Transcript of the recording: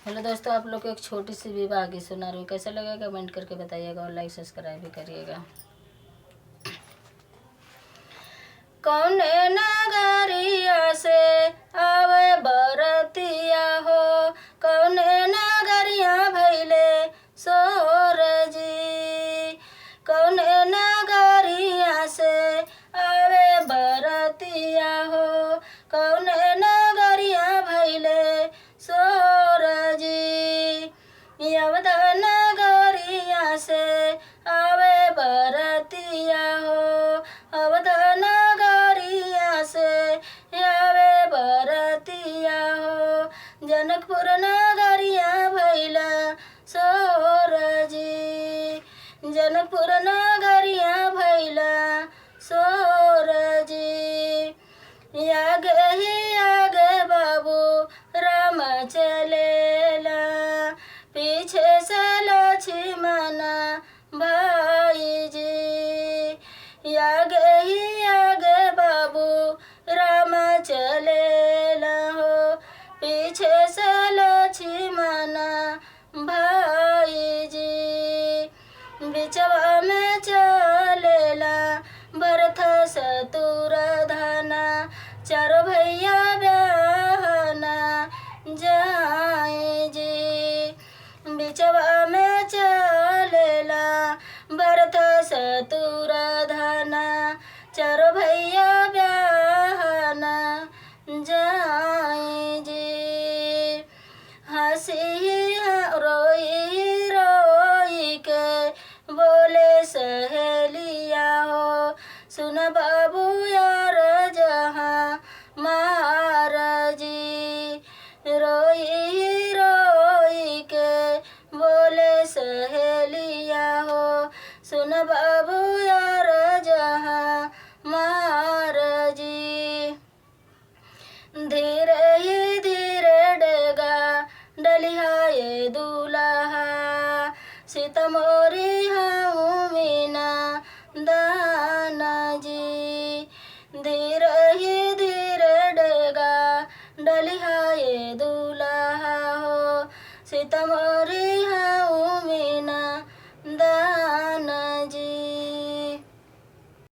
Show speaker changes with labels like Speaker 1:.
Speaker 1: Hello दोस्तों, आप लोग को एक छोटी सी विवाह की सुना रही हूँ। कैसा लगेगा कमेंट करके बताइएगा और लाइक सब्सक्राइब भी करिएगा। कौन नगरिया से आवे बरतिया हो, कौन नगरिया भैले सोर जी। कौन नगरिया से आवे बरतिया हो, कौन नगरिया भैले सोर जी। अवध नगरिया से आवे बरतिया हो, अवध नगरिया से आवे बरतिया हो। जनकपुर नगरिया भैला सोर जी, जनकपुर नगरिया भैला सोर जी। आगे ही आगे बाबू राम चलेला, पीछे से लक्ष्मण भाई जी। आगे ही आगे बाबू राम चलेला हो, पीछे से लक्ष्मण भाई जी। बिचवा में चलेला भरत सतुर धना, चारो भैया बहना जाए जी। बिचवा में चलेला भरत सतुर धना, चारो भैया बहना जाए जी। हंसी रोई रोई के बोले सहेलिया हो, सुन बाबू यार जहाँ मार जी। रोई रोई के बोले सहेलिया हो, सुन बाबू यार जहाँ मार जी। धीरे ही धीरे डेगा डलिहा ये दूल्हा, सीता मोरी हूँ मीना दाना जी। धीरे ही धीरे डेगा डलिहा ये दूल्हा हो, सीता मोरी